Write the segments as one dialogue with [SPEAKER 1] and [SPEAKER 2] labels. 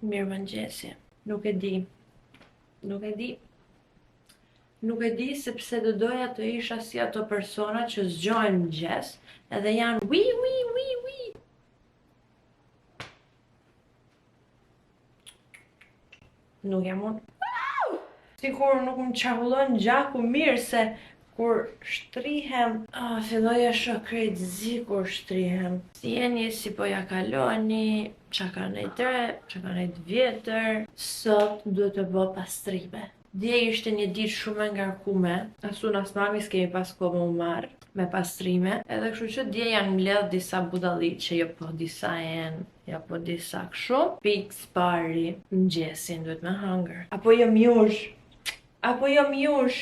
[SPEAKER 1] Mirëmëngjesi. Nuk e di. Nuk e di. Nuk e di sepse do doja të isha si ato persona që zgjohen në mëngjes edhe janë wi wi wi wi. Nuk jam unë. Sikur nuk më qarkullon gjaku mirë se kur shtrihem, ah, filloj e shoh krejt zi kur shtrihem. Si jeni, si po ja kaloni, ça ka nejt re, ça ka nejt vjetër. Sot duhet të bo pastrime. Dje ishte një ditë shumë e ngarkume, as unë as mami s'kemi pas kohë me u marrë me pastrime, edhe kështu që dje janë mbledh disa budalliqe, jo po disa enë, jo po disa kështu. Pikë s'pari, mëngjesin duhet me hangër. Apo jom jush, apo jom jush,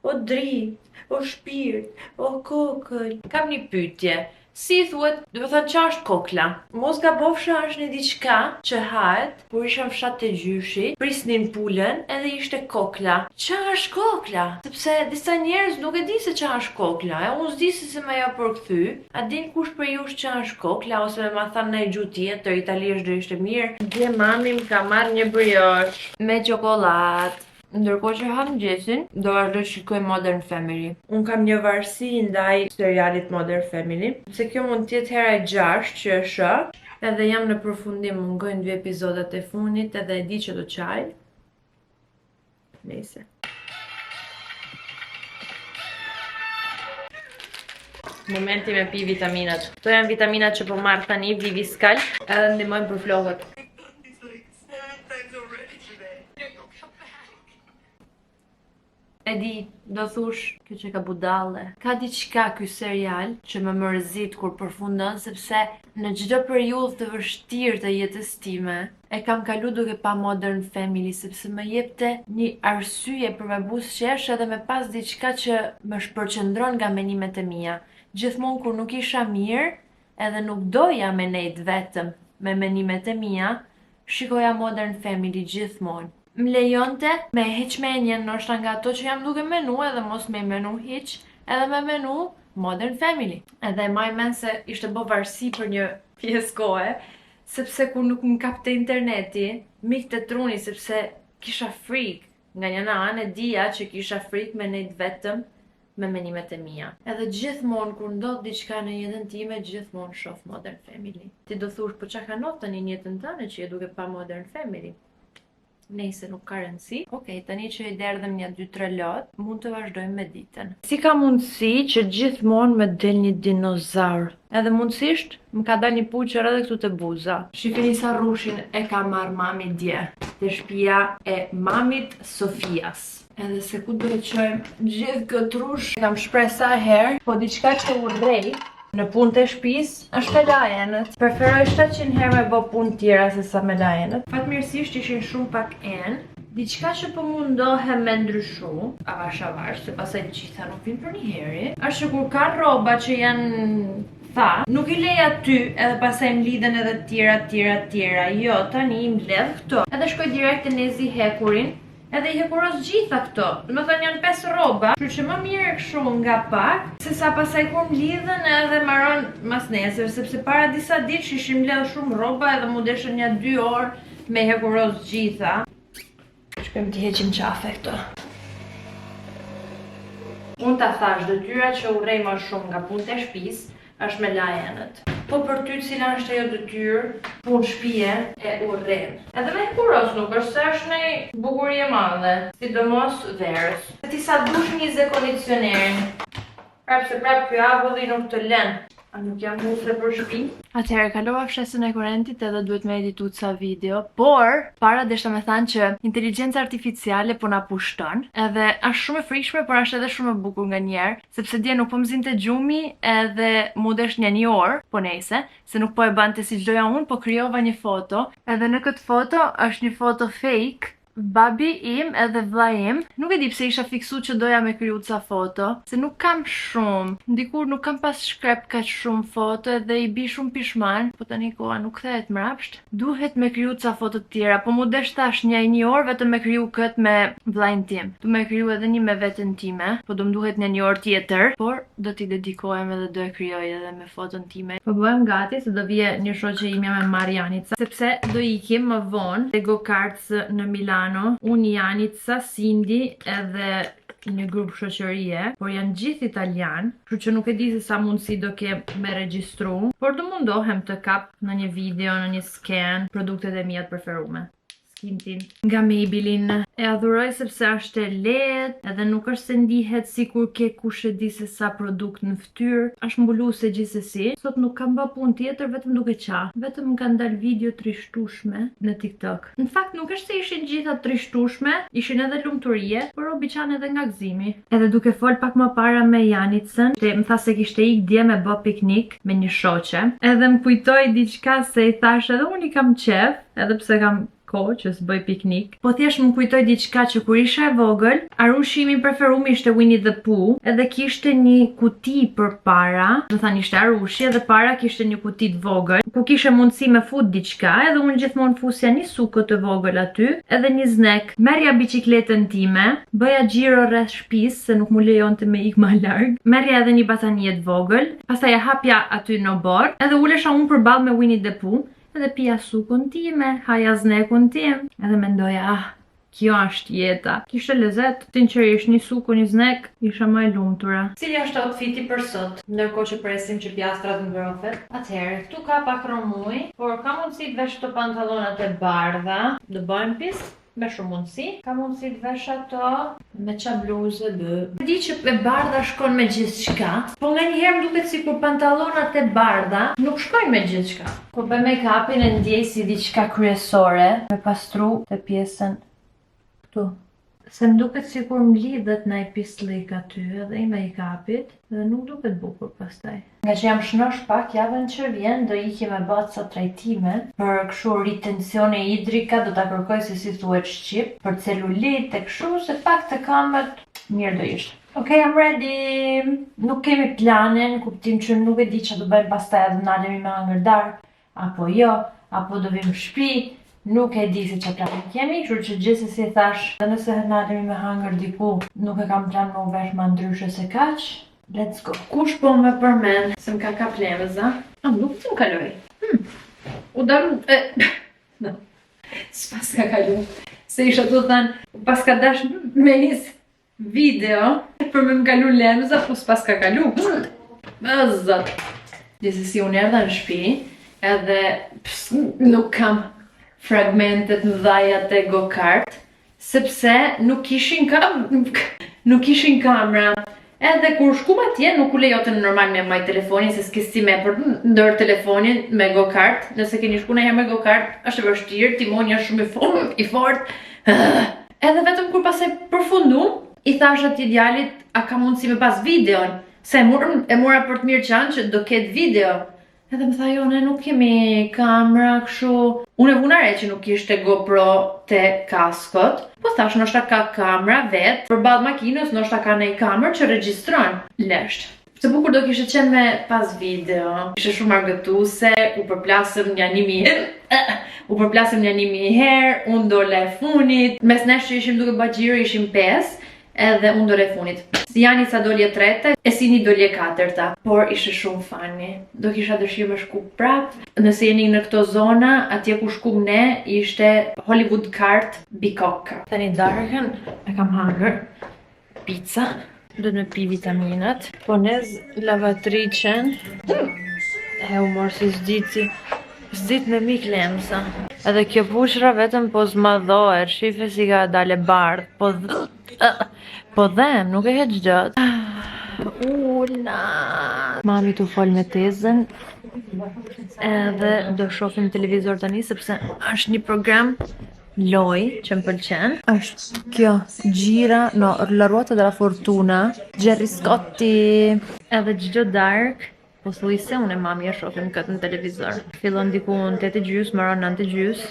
[SPEAKER 1] o dritë, o shpirt, o kokël. Kam një pyetje, Si i thuhet, do të thënë ça është kokla? Mos gabofsha është një diçka që hahet kur isha në fshat te gjyshi, prisnin pulën edhe ishte kokla. Ça është kokla? Sepse disa njerëz nuk e dinë se ça është kokla, e unë s'di se si me ja përkthy. A din kush prej jush ça është kokla ose me ma thanë në gjuhë tjetër, italisht do ishte mirë. Dje mami më ka marrë një briosh me çokollatë. Ndërkohë që ha mëngjesin, do vazhdoj të shikoj Modern Family. Unë kam një varësi ndaj serialit Modern Family, sepse kjo mund të jetë hera e gjashtë që e shoh. Edhe jam në përfundim, mungojnë dy epizodet e fundit edhe e di që do qaj. Nejse. Momenti me pi vitaminat. Këto janë vitaminat që po marr tani, Viviscal, edhe ndihmojnë për flokët. E di, do thush, kjo qenka budalle. Ka diçka ky serial që më mërzit kur përfundon sepse në çdo periudhë të vështirë të jetës time e kam kalu duke pa Modern Family sepse më jepte një arsye për me buzëqesh edhe me pas diçka që më shpërqendron nga menimet e mia. Gjithmonë kur nuk isha mirë, edhe nuk doja me nejt vetëm me menimet e mia, shikoja Modern Family gjithmonë. Më lejonte me heq menjen ndoshta nga ato që jam duke menu edhe mos me i menu hiq, edhe me menu Modern Family. Edhe e maj men se ishte bo varësi për një pjesë kohe, sepse kur nuk më kapte interneti, m'ikte truni sepse kisha frikë. Nga njëna anë e dija që kisha frikë me nejt vetëm me menimet e mia. Edhe gjithmonë kur ndodh diçka në jetën time, gjithmonë shoh Modern Family. Ti do thush, po çka ka ndodhur tani në jetën tënde që je duke pa Modern Family? Nejse nuk ka rëndësi. Okej, tani që i derdhëm një 2-3 lot, mund të vazhdojmë me ditën. Si ka mundësi që gjithmonë më del një dinozaur? Edhe mundësisht më ka dalë një puçër edhe këtu te buza. Shifini sa rrushin e ka marrë mami dje te shtëpia e mamit Sofias. Edhe se ku do e çojmë gjithë këtë rrush. Kam shpreh sa herë, po diçka që urrej në punë të shtëpisë është me la enët. Preferoj 700 herë me bo punë tjera se sa me la enët. Fatmirësisht ishin shumë pak enë. Diçka që po mundohem me ndryshu, avash avash, se pastaj të gjitha nuk vinë për një heri, është që kur ka rroba që janë tha, nuk i lej aty edhe pastaj mblidhen edhe tjera, tjera, tjera. Jo, tani i mbledh këto. Edhe shkoj direkt e nezi hekurin, Edhe i hekuros gjitha këto. Domethënë janë 5 rroba, kështu që më mirë kështu nga pak, se sa pastaj kur mblidhen edhe maron mas nesër, sepse para disa ditësh ishin mbledh shumë rroba edhe mu deshën një 2 orë me hekuros gjitha. Shkojmë t'i heqim qafe këto. Unë ta thash, detyra që urrej më shumë nga punët e shtëpisë është me la enët. Po për ty cila është ajo detyrë, punë shtëpie e urren. Edhe me hekuros nuk është se është një bukuri e madhe, sidomos verës. Ti sa dush ndize kondicionerin. Prapë se prapë ky avulli nuk të len. A nuk jam nuse për shtëpi? Atëherë kalova fshesën e korentit edhe duhet me editu ca video, por para deshta me thanë që inteligjenca artificiale po na pushton, edhe është shumë e frikshme, por është edhe shumë e bukur nganjëherë, sepse dje nuk po më zinte gjumi edhe mu desh një një orë, po nejse, se nuk po e bante si doja unë, po krijova një foto, edhe në këtë foto është një foto fake. Babi im edhe vllai im, nuk e di pse isha fiksu që doja me kriju ca foto, se nuk kam shumë. Dikur nuk kam pas shkrep kaq shumë foto edhe i bi shumë pishman, po tani koha nuk kthehet mrapsht. Duhet me kriju ca foto të tjera, po mu desh tash një një orë vetëm me kriju këtë me vllain tim. Du me kriju edhe një me veten time, po do më duhet një një orë tjetër, por do t'i dedikohem edhe do e krijoj edhe me foton time. Po bëhem gati se do vije një shoqe imja me marrë Janica, sepse do ikim më vonë te go-karts në Milano. Unë Janica, Cindy edhe një grup shoqërie, por janë gjithë italian, kështu që nuk e di se sa mundësi do kem me regjistru, por do mundohem të kap në një video, në një sken, produktet e mia të preferume. Skin tint nga Maybelline. E adhuroj sepse është e lehtë, edhe nuk është se ndihet sikur ke kush e di se sa produkt në fytyrë. Është mbuluese gjithsesi. Sot nuk kam bë punë tjetër vetëm duke qa. Vetëm më kanë dalë video trishtueshme në TikTok. Në fakt nuk është se ishin gjitha trishtueshme, ishin edhe lumturie, por robi qan edhe nga gëzimi. Edhe duke fol pak më para me Janicën, te më tha se kishte ik dje me bë piknik me një shoqe. Edhe më kujtoi diçka se i thash edhe unë i kam qef, edhe pse kam kohë që s'bëj piknik. Po thjesht më kujtoi diçka që kur isha e vogël, arushi im i preferuar ishte Winnie the Pooh, edhe kishte një kuti përpara, do thënë ishte arushi, edhe para kishte një kuti të vogël, ku kishe mundësi me fut diçka, edhe unë gjithmonë fusja një suko të vogël aty, edhe një snack. Merrja biçikletën time, bëja xhiro rreth shtëpisë se nuk mu lejonte me ik më larg. Merrja edhe një batanije të vogël, pastaj e hapja aty në oborr, edhe ulesha unë përballë me Winnie the Pooh, edhe pija sukun time, haja snackun tim, edhe mendoja, ah, kjo është jeta. Kishte lezet, sinqerisht, një suku, një snack, isha më e lumtura. Cili është outfiti për sot? Ndërkohë që presim që pjastra të ngrohet. Atëherë, këtu ka pak rrëmuj, por ka mundësi të vesh këto pantallonat e bardha. Do bëjmë pis? Me shumë mundësi. Ka mundësi të vesh ato me qa bluze bë. E di që e bardha shkon me gjithçka, po nga njëherë më duket sikur pantallonat e bardha nuk shkojnë me gjithçka. Po bëj make-upin e ndjej si diçka kryesore me pastru të pjesën këtu. Se më duket sikur më lidhet ndaj pislik aty edhe i make-upit dhe nuk duket bukur pastaj. Nga që jam shnosh pak, javën që vjen do ikim me bë ca trajtime për kështu ritenzione idrica, do ta kërkoj se si thuhet shqip, për celulit e kështu, se pak të kamët mirë do ishte. Okay, I'm ready. Nuk kemi plane, në kuptim që nuk e di që do bëjmë pastaj, do nalemi me hangër darkë, apo jo, apo do vim në shtëpi, nuk e di se që plane kemi, kështu që gjithsesi thash, dhe nëse nalemi me hangër diku, nuk e kam plan me u vesh ma ndryshe se kaq. Let's go. Kush po më përmend se më ka kap lemza? A, më duket se më kaloi. U daru... E, no. S'pas ka kalu. Se isha të thënë, pas ka dash me nis video për me më kalu lemza, po s'pas ka kalu. Më zot. Gjithsesi unë erdha në shtëpi, edhe ps, nuk kam fragmentet mëdhaja të go-kart, sepse nuk ishin kam nuk ishin kamera. Edhe kur shkum atje nuk u lejote në normal me majt telefonin se s'ke si me përdor telefonin me go-kart. Nëse keni shku ndonjëherë me go-kart, është e vështirë, timoni është shumë i fort, i fort. Edhe vetëm kur pastaj përfundu, i thash atij djalit, a ka mundësi me pas videon? Se e mora, e mora për të mirë qanë që do ketë video. Edhe më tha, jo, ne nuk kemi kamera kështu. Unë e vuna re që nuk ishte GoPro te kaskot, po thash, ndoshta ka kamera vet, përballë makinës, ndoshta ka një kamerë që regjistron. Lesht. Se bukur do kishte qenë me pas video. Ishte shumë argëtuese, u përplasëm një një mijë u përplasëm një një mijë herë, unë dole e funit. Mes nesh që ishim duke bërë xhiro ishim 5, edhe unë dole e funit. Si Janica doli e treta, e Sini doli e katërta. Por ishte shumë funny. Do kisha dëshirë me shku prap. Nëse jeni në këto zona, atje ku shkum ne, ishte Hollywood Kart Bicocca. Tani darkën e kam hangër pizza. Do të me pi vitaminat. Po nez lavatriqen. E u morë si s'diti. S'dit me mik lemza. Edhe kjo pushra vetëm po zmadhohet, shife si ka dale bardh, po po dhem, nuk e heq dot. Ulna. Mami tu fol me tezën. Edhe do shohim televizor tani sepse është një program loj që më pëlqen. Është kjo Gira, no, La ruota della fortuna, Gerry Scotti. Edhe çdo dark, po thuj se unë e mami e shohim këtë në televizor. Fillon diku në 8 e gjys, mbaron 9 e gjys.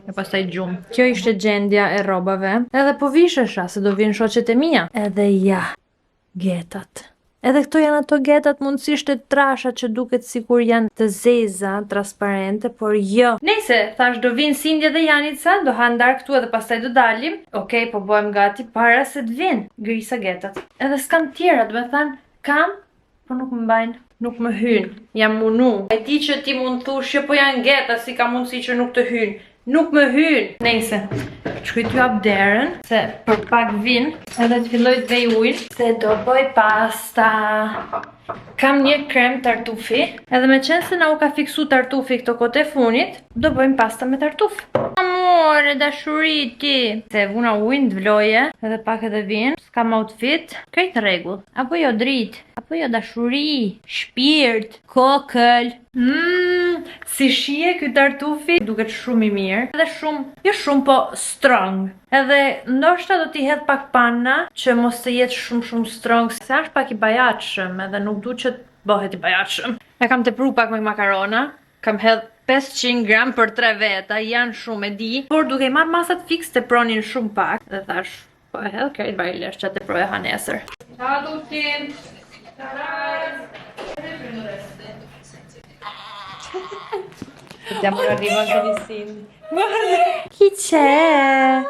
[SPEAKER 1] E pastaj gjumë. Kjo ishte gjendja e rrobave. Edhe po vishesha se do vinë shoqet e mia. Edhe ja, getat. Edhe këto janë ato getat mundësisht të trasha që duket sikur janë të zeza, transparente, por jo. Nejse, thash do vinë Sindja dhe Janica, do hanë darkë këtu edhe pastaj do dalim. Okej, po bëhem gati para se të vinë. Grisa getat. Edhe s'kam tjera, do me thënë, kam, po nuk më mbajnë. Nuk më hynë, jam munu. E di që ti mund thush që po janë geta, si ka mundësi që nuk të hynë. Nuk më hynë. Nejse, shkoj t'ju hap derën, se për pak vin, edhe të filloj të vej ujin, se do bëj pasta. Kam një krem tartufi, edhe me qenë se na u ka fiksu tartufi këto kohët e funit, do bëjmë pasta me tartuf. Amore, dashuri ti. Se e vuna ujin të vloje, edhe pak edhe vin, s'kam outfit, krejt në rregull. Apo jo dritë, apo jo dashuri, shpirt, kokël. Mmm, si shije ky tartufi, duket shumë i mirë. Edhe shumë, jo shumë, po strong. Edhe ndoshta do t'i hedh pak panna, që mos të jetë shumë shumë strong, se është pak i bajatshëm, edhe nuk du që të bëhet i bajatshëm. E kam tepru pak me makarona, kam hedh 500 gram për 3 veta, janë shumë e di, por duke i marrë masat fiks tepronin shumë pak, dhe thash, po e hedh krejt bajlesh që teproj e ha nesër. Ciao a tutti! Vediamo l'arrivo anche di Cindy. Guarda! Chi c'è?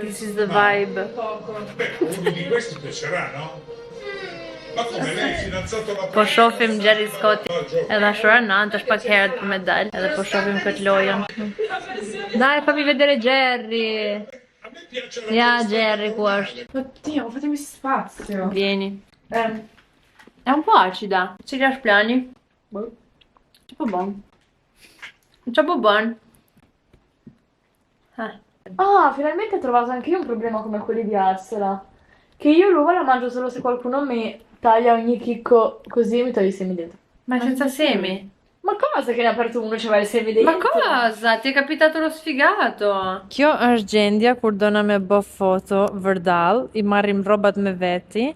[SPEAKER 1] This is the vibe.
[SPEAKER 2] Beh, uno di questi piacerà, no? Ma come lei è fidanzato alla
[SPEAKER 1] Po shohim Gerry Scotti edhe është ora 9, është pak herët për me dal, edhe po shohim këtë lojën. Dai, fammi vedere Jerry.
[SPEAKER 2] A me piace la
[SPEAKER 1] Ja Jerry ku është?
[SPEAKER 3] Oddio, fatemi spazio.
[SPEAKER 1] Vieni. È un po' acida. Cili është plani? Që po bën? Që po bën? Ha.
[SPEAKER 3] Ah, finalmente ho trovato anche io un problema come quelli di Arsela. Che io l'uva la mangio solo se qualcuno mi taglia ogni chicco così e mi toglie i semi dentro.
[SPEAKER 1] Ma senza semi?
[SPEAKER 3] Ma cosa che ne ha aperto uno e c'aveva i semi
[SPEAKER 1] Ma
[SPEAKER 3] dentro?
[SPEAKER 1] cosa? Ti è capitato lo sfigato? Kjo është gjendja kur dona me bë foto vërdall, i marrim rrobat me veti,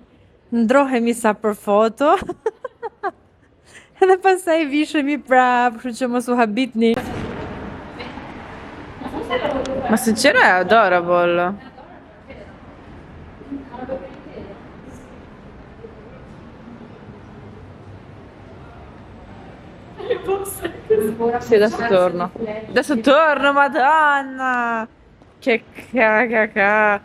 [SPEAKER 1] ndrohemi sa për foto. Edhe pastaj vishemi prapë, kështu që mos u habitni.
[SPEAKER 4] Ma sincero è adorable. Sì, adesso torno. Adesso torno, madonna! Che cacacà.